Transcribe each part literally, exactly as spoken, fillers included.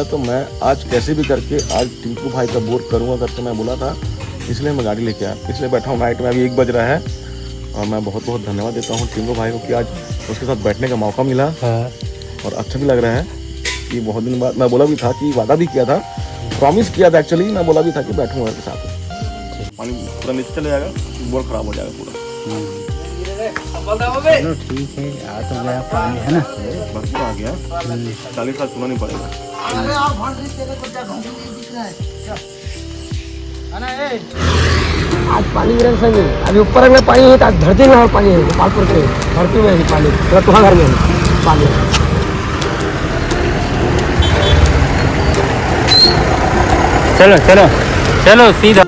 तो मैं आज कैसे भी करके आज टिंकू भाई का बोर करूँगा करके मैं बोला था, इसलिए मैं गाड़ी लेके आया। इसलिए बैठा हूँ, नाइट में अभी एक बज रहा है। और मैं बहुत बहुत धन्यवाद देता हूँ टिंकू भाई को कि आज उसके साथ बैठने का मौका मिला। हाँ। और अच्छा भी लग रहा है कि बहुत दिन बाद, मैं बोला भी था कि वादा भी किया था, प्रॉमिस किया था एक्चुअली, मैं बोला भी था कि बैठूंगा उसके साथ। पानी पूरा नीचे चले जाएगा, बोर खराब हो जाएगा पूरा। चलो ठीक है, आ तो गया पानी, है ना? भरपूर आ गया। चालीस साल चूना नहीं पड़ेगा। आज पानी गिरन संगी, अभी ऊपर में पानी है, तो आज धरती में और पानी है, गोपालपुर के धरती में ही पानी, पूरा तुहा घर में है पानी। चलो, चलो, चलो सीधा।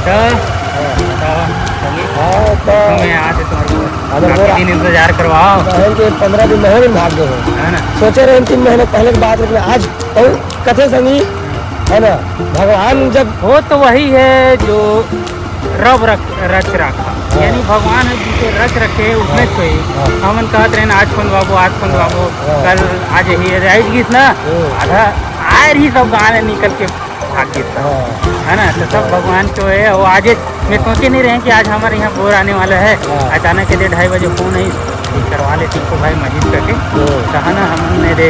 तो, तो, संगी, हाँ, तो मैं यहाँ से तुम्हारे को अगर काफी बोला दिन इंतजार करवाओ। पहले के पन्द्रह दिन, महीने में भाग गए हो। है ना? सोचे रहे तीन महीने पहले की बात, लेकिन आज तो कथे संगी, है ना, भगवान जब वो तो वही है जो रब रख, रच रखा, हाँ। यानी भगवान है जिसे रच रखे, उसमें हाँ। चाहिए। हाँ। हमन कहत रहे ना, आज कौन बाबू, आज कौन हाँ। बाबू, हाँ। कल आज यही राइज गीस ना, हम्म। आधा आए रही सब गाँव में निकल के भाग गीस ना। हाँ। है ना, तो सब हाँ। भगवान को है, वो आज मैं हाँ। सोचे नहीं रहे कि आज हमारे यहाँ बोर आने वाला है। हाँ। अचानक के दे ढाई बजे फोन आई, ठीक करवा ले टिंकू भाई मजीद करके। हम्म। कहा ना हमने दे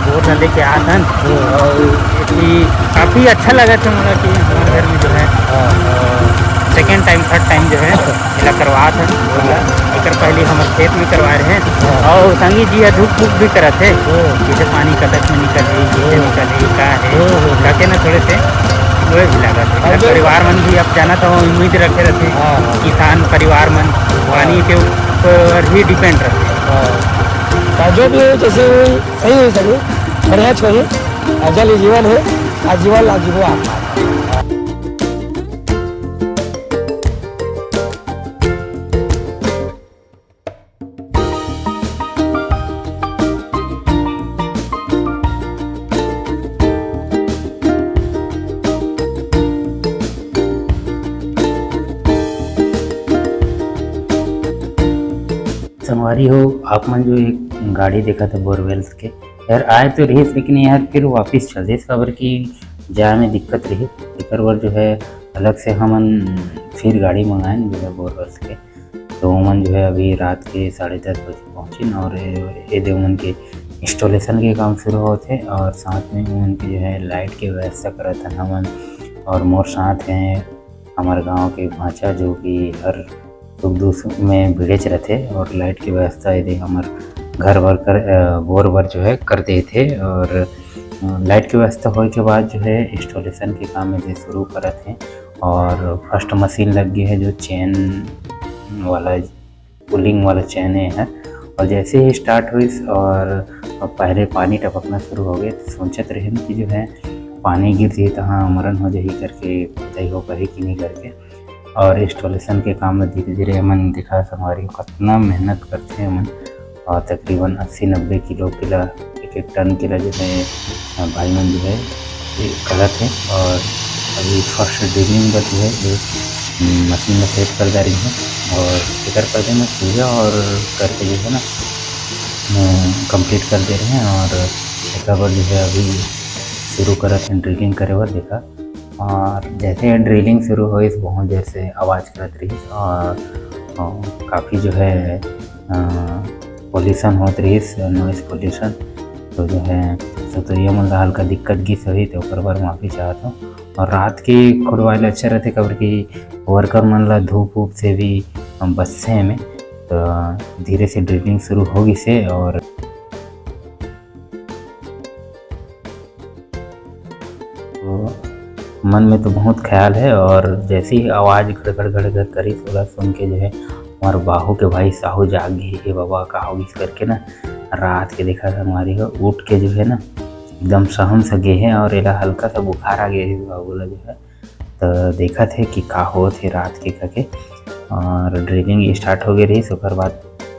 बोर ला लेके आत हन। हम्म। और ये कि काफी अच्छा लगा था मोला कि हमारे घर में जो है, हाँ। अ, सेकेंड टाइम, थर्ड टाइम जो है, एला करवात हन बोर ला। एकर पहले हमर खेत में करवाए रहे। हाँ। और संगी जी ह धूप फूक भी करत हे, हम्म। जैसे पानी कतक में निकल रही, कैसे हम्म। निकल रही, का है, हम्म, हम्म। करके ना थोड़े से वो भी लागत हे। हाँ, बिल्कुल। परिवार मन भी अब जाना था, वो उम्मीद रखे रहते हैं। हाँ, हाँ। किसान परिवार मन हाँ। पानी के ऊपर ही डिपेंड रहते हैं। हाँ। तो जो भी हो, जैसे भी सही हो सके, बढ़िया छोड़िए। और जल ही जीवन है, और जीवन ला जीवो आप। संगवारी हो, आप मन जो एक गाड़ी देखत हे बोरवेल्स के, यार आए तो रहिस, लेकिन यार फिर वापिस चल दिस, काबर कि जाए में दिक्कत रही। एकर बर जो है अलग से हमन फिर गाड़ी मंगाएन जो है बोरवेल्स के। तो ओमन जो है अभी रात के साढ़े दस बजे पहुँचिन और ए, ए दे ओमन के इंस्टॉलेशन के काम शुरू होत हे और साथ में ओमन के जो है लाइट के व्यवस्था करत हन हमन। और मोर साथ हैं हमर गांव के भांचा, जो कि हर सुख दुख में भिड़ेच रथे और लाइट के व्यवस्था यदि हमर घर बर कर, अ, बोर बर जो है कर देथे। और, अ, लाइट के व्यवस्था होए के बाद जो है इंस्टॉलेशन के काम यदि शुरू करत हे और फर्स्ट मशीन लग गई है जो चेन वाला, पुलिंग वाला चेन है। और जैसे ही स्टार्ट हुई और पहले पानी टपकना शुरू हो गया, तो सोचत रहे कि जो है पानी गिर जाही तो हाँ मरन हो जाही करके, तय हो पाही कि नहीं करके। और इंस्टॉलेशन के काम में धीरे धीरे हमन देखा संगवारी हो, कितना मेहनत करथे हमन। और तकरीबन अस्सी नब्बे किलो के ला, एक एक टन के ला जो है, अ, भाई मन जो है ये करत हे। और अभी फर्स्ट ड्रिलिंग बर जो है ये, उम, मशीन में सेट कर दे रही है और एकर पहले में पूजा और करके जो है ना, उम, कंप्लीट कर दे रहे हैं। और एकर बर जो है अभी शुरू करत हैं ड्रिलिंग करे बर, देखा। और जैसे ड्रिलिंग शुरू होइस, बहुत देर से आवाज़ करत रहिस और, और काफ़ी जो है, अ, पॉल्यूशन होत रहिस, नॉइस पॉल्यूशन। तो जो है, सुतरिया मन ला हल्का दिक्कत गिस होही, तो ओकर बर माफ़ी चाहत हूँ। और रात के खुदवाए ले अच्छा रहथे, काबर कि वर्कर मन ला धूप वूप से भी बचथे एमे। तो धीरे से ड्रिलिंग शुरू हो गिस हे और तो मन में तो बहुत ख्याल है और जैसे ही आवाज़ घड़घड़ घड़घड़ करिस, ओला सुन के जो है हमार बाहू के भाई साहू जाग गए, "ए बाबा, का हो गिस?" करके ना। रात के देखा संगवारी हो, उठ के जो है ना एकदम सहम सा गे है और एला हल्का सा बुखार आ गया है बाबू ला जो है। तो देखत हे कि का होत हे रात के करके। और ड्रिलिंग स्टार्ट हो गए रहिस, ओकर बाद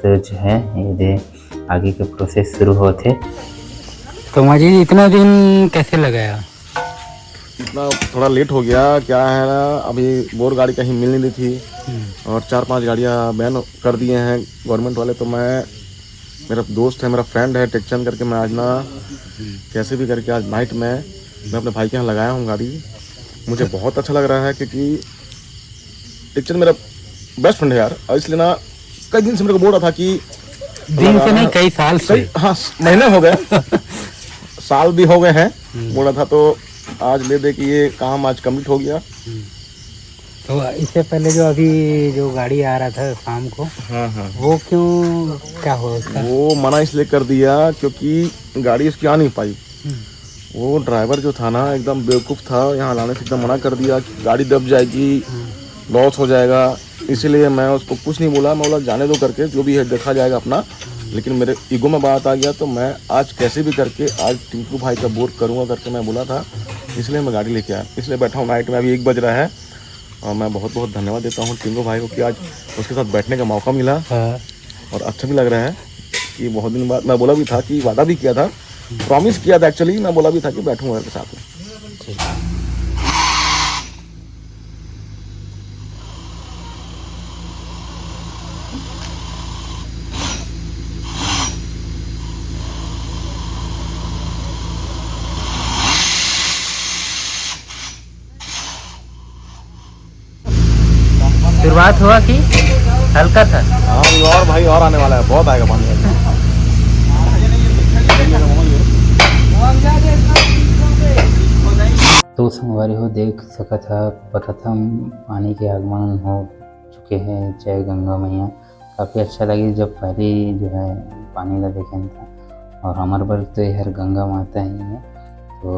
तो जो है ये दे आगे के प्रोसेस शुरू होत हे। तो माँ जी, इतना दिन कैसे लगाया? इतना थोड़ा लेट हो गया, क्या है ना, अभी बोर गाड़ी कहीं मिल नहीं रही थी। हम्म। और चार पांच गाड़ियां बैन कर दिए हैं गवर्नमेंट वाले। तो मैं, मेरा दोस्त है, मेरा फ्रेंड है टेकचंद करके, मैं आज ना कैसे भी करके आज नाइट में मैं अपने भाई के यहाँ लगाया हूँ गाड़ी। मुझे बहुत अच्छा लग रहा है, क्योंकि टेकचंद मेरा बेस्ट फ्रेंड है यार, और इसलिए ना कई दिन से मेरे को बोल रहा था कि दिन से नहीं, कई साल से। कई, हाँ, महीने हो गए। साल भी हो गए हैं। हम्म। बोला था, तो आज ले दे कि ये काम आज कंप्लीट हो गया। हम्म। तो इससे पहले जो अभी जो गाड़ी आ रहा था शाम को, हाँ, हाँ। वो क्यों, क्या हुआ उसका? वो मना इसलिए कर दिया क्योंकि गाड़ी उसकी आ नहीं पाई। हम्म। वो ड्राइवर जो था ना, एकदम बेवकूफ़ था, यहाँ लाने से एकदम मना कर दिया कि गाड़ी दब जाएगी, हम्म। लॉस हो जाएगा। इसीलिए मैं उसको कुछ नहीं बोला, मैं बोला जाने दो करके, जो भी है देखा जाएगा अपना। लेकिन मेरे ईगो में बात आ गया, तो मैं आज कैसे भी करके आज टिंकू भाई का बोर करूँगा करके मैं बोला था, इसलिए मैं गाड़ी लेके आया, इसलिए बैठा हूँ। नाइट में अभी एक बज रहा है, और मैं बहुत बहुत धन्यवाद देता हूँ टिंकू भाई को कि आज उसके साथ बैठने का मौका मिला। हाँ। और अच्छा भी लग रहा है कि बहुत दिन बाद, मैं बोला भी था कि वादा भी किया था, प्रॉमिस किया था एक्चुअली, मैं बोला भी था कि बैठूंगा उसके साथ में। शुरुआत हुआ कि हल्का था। हाँ, ये और भाई और आने वाला है, बहुत आएगा पानी। तो संगवारी हो, देख सकत ह, प्रथम पानी के आगमन हो चुके हैं। जय गंगा मैया। काफ़ी अच्छा लगी जब पहली जो है पानी ला देखे था। और हमारे बर तो यह गंगा माता ही है। तो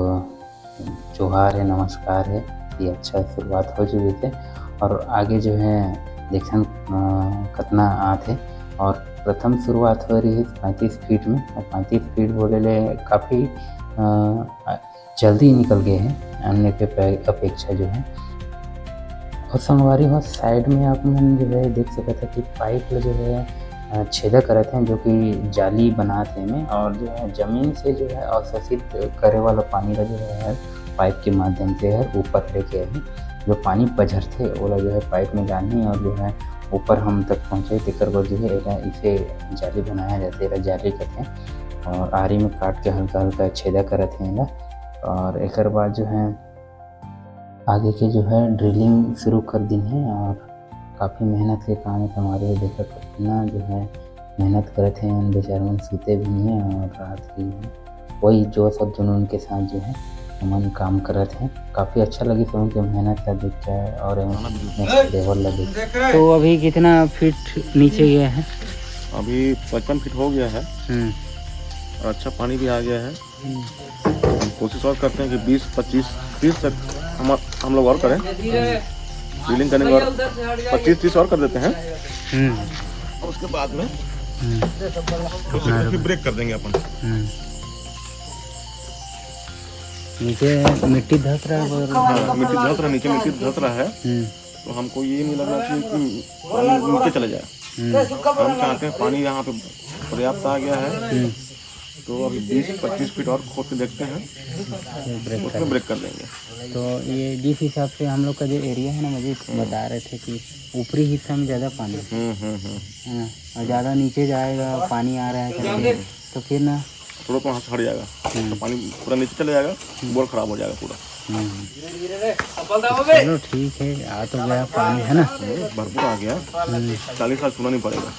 जोहार है, नमस्कार है, ये अच्छा शुरुआत हो चुकी थे। और आगे जो है देखन, अ, कतना आत है। और प्रथम शुरुआत हो रही है पैंतीस फीट में, और पैंतीस फीट बोले ले काफ़ी, अ, जल्दी निकल गए हैं अन्य के पे-, अपेक्षा जो है। और संगवारी हो, साइड में आप मन जो है देख सकत है कि पाइप ल जो है, अ, छेदा करत हैं, जो कि जाली बनात हे एमे, और जो है जमीन से जो है अवशोषित करे वाला पानी ला जो है पाइप के माध्यम से हर ऊपर लेके आही। जो पानी पझरथे ओला जो है पाइप में डालही और जो है ऊपर हम तक पहुँचे, तेकर बर जो है एला इसे जाली बनाया जाथे, एला जाली कथे। और आरी में काट के हल्का हल्का छेदा करत हे एला। और एकर बाद जो है आगे के जो है ड्रिलिंग शुरू कर दिन हे और काफ़ी मेहनत के काम हे। संगवारी हो, देखत कितना जो है मेहनत करत हे, बेचारे मन सुते भी नहीं हे और रात के वही जोश और जुनून के साथ जो है हमन काम करत हे। काफ़ी अच्छा लगी सबन के मेहनत ला देख के और एमन के नेक्स्ट लेवल ला देख के। तो अभी कितना फीट नीचे गया है? अभी पचपन फीट हो गया है। हम्म। और अच्छा पानी भी आ गया है। हम्म। कोशिश और करते हैं कि बीस, पच्चीस, तीस तक हम, हम लोग और करें, ड्रिलिंग करेंगे और पच्चीस तीस और कर देते हैं। हम्म। और उसके बाद में हम्म। फिर ब्रेक कर देंगे अपन। हम्म। नीचे मिट्टी धस रहा है और हाँ, मिट्टी धस रहा है, नीचे मिट्टी धस रहा है। हम्म। तो हमको ये नहीं लगना चाहिए कि पानी नीचे चले जाए। हम्म। हम चाहते हैं पानी यहाँ पे पर्याप्त आ गया है, हम्म। तो अभी बीस पच्चीस फीट और खोद के देखते हैं, फिर ब्रेक उसमें कर ब्रेक कर देंगे। तो ये जिस हिसाब से हम लोग का जो एरिया है ना, मुझे हम्म। बता रहे थे कि ऊपरी हिस्सा में ज़्यादा पानी है। हम्म, हम्म, हम्म। है ना, और ज़्यादा नीचे जाएगा, पानी आ रहा है करके, तो फिर ना थोड़ा तो वहाँ से हट जाएगा, हम्म। तो पानी पूरा नीचे चले जाएगा, हम्म। बोर खराब हो जाएगा पूरा। हम्म। चलो ठीक है, आ तो गया पानी, है ना? हम्म, भरपूर आ गया, हम्म। चालीस साल छूना नहीं पड़ेगा।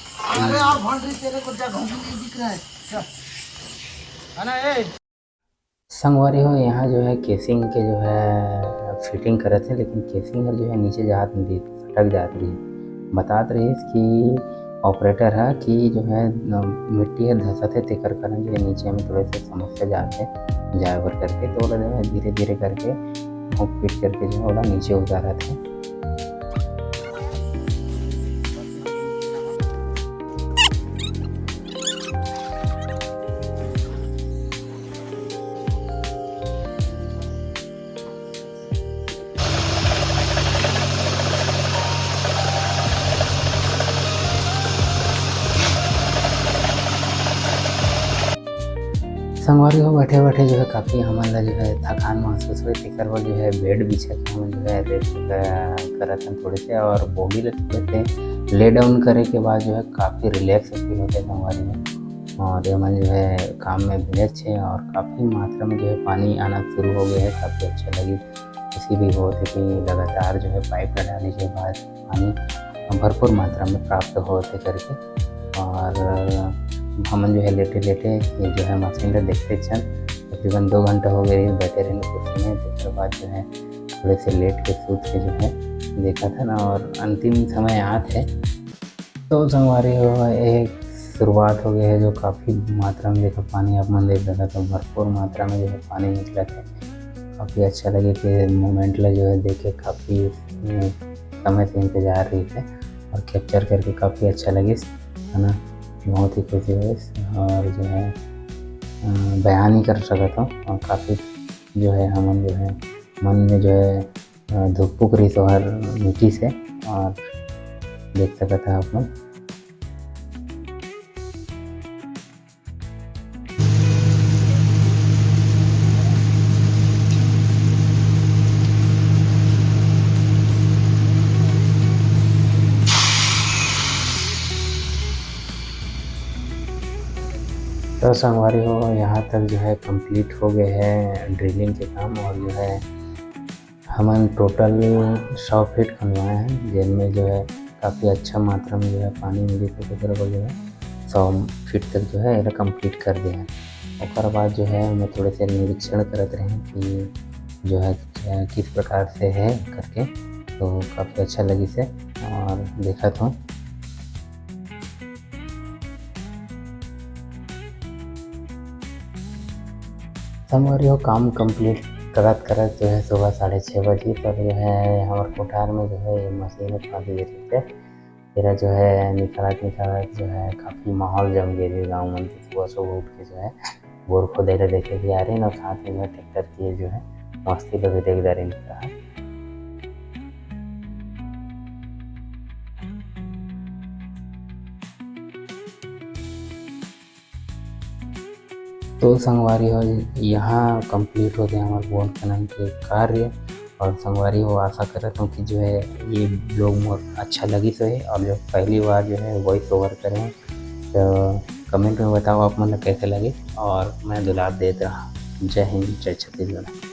संगवारी हो, यहाँ जो है केसिंग के जो है फिटिंग करत हे, लेकिन केसिंग हर जो है नीचे जात नहीं रही, सटक जात रही। बतात रहिस कि ऑपरेटर ह कि जो है न, मिट्टी ह धसत हे, तेकर कारण जो है नीचे में थोड़े से समस्या जात हे जाए बर करके, तो ओला जो है धीरे धीरे करके हुक फिट करके जो है ओला नीचे उतारत हे। संगवारी हो, बैठे बैठे जो है काफ़ी हमन ला जो है थकान महसूस होए, तेकर बर जो है बेड बिछा के हमन जो है रेस्ट करत हन थोड़े से, और बॉडी ला थोड़े से ले डाउन करे के बाद जो है काफ़ी रिलैक्स फील होते संगवारी हो। और ये मन जो है काम में व्यस्त है और काफ़ी मात्रा में जो है पानी आना शुरू हो गया है, काफ़ी अच्छा लगी, खुशी भी होत है कि लगातार जो है पाइप ला डाले के बाद पानी भरपूर मात्रा में प्राप्त होत है करके। और हमन जो है लेटे लेटे ये जो है मशीन ला देखते चल, तकरीबन दो घंटा हो गए रहिस बैठे रहिन कुर्सी में। तेकर बाद जो है थोड़े से लेट के सूत के जो है देखा था ना, और अंतिम समय आत है। तो संगवारी हो, एक शुरुआत हो गई है जो काफ़ी मात्रा में देखा पानी आप मन देख सकत हो, भरपूर मात्रा में जो है पानी निकलत है। काफ़ी अच्छा लगे कि मोमेंट ला जो है देख के काफ़ी, अ, समय से इंतजार रही है और कैप्चर करके काफ़ी अच्छा लगिस, है ना, बहुत ही खुशी होइस। और जो है, अ, बयान नहीं कर सकत हूँ, और काफ़ी जो है हमन जो है मन में जो है, अ, धुकपुक रहिस ओहर मिटिस हे, और देख सकत है आप मन। तो संगवारी हो, यहाँ तक जो है कंप्लीट हो गए है ड्रिलिंग के काम, और जो है हमन टोटल सौ फीट खनवाए हैं, जिनमें जो है काफ़ी अच्छा मात्रा में जो है पानी मिली, तो तेकर बर जो है सौ फीट तक जो है एला कंप्लीट कर दिया है। ओकर बाद जो है मैं थोड़े से निरीक्षण करत रहे कि जो है, अ, किस प्रकार से है करके, तो काफ़ी अच्छा लगिस हे और देखत हूँ। संगवारी हो, काम कंप्लीट करत करत जो है सुबह साढ़े छः बजे तक जो है हमर कोठार में जो है ये मशीन फंस गई रहिस हे। एला जो है निकालत निकालत जो है काफ़ी माहौल जम गए रहिस गाँव मन के। सुबह सुबह उठ के जो है बोर खोदे ला देखे भी आ रहे हैं और साथ में जो है ट्रैक्टर की जो है मस्ती ला भी देख डारे हैं। तो संगवारी हो, यहाँ कंप्लीट होते हैं हमारे बोर खनन के कार्य। और संगवारी हो, आशा करत हूँ कि जो है ये ब्लॉग मोर अच्छा लगिस होही, और जो पहली बार जो है वॉइस ओवर करें तो कमेंट में बताओ आप मन ला कैसे लगे, और मैं दुलार देत रहा। जय हिंद, जय छत्तीसगढ़।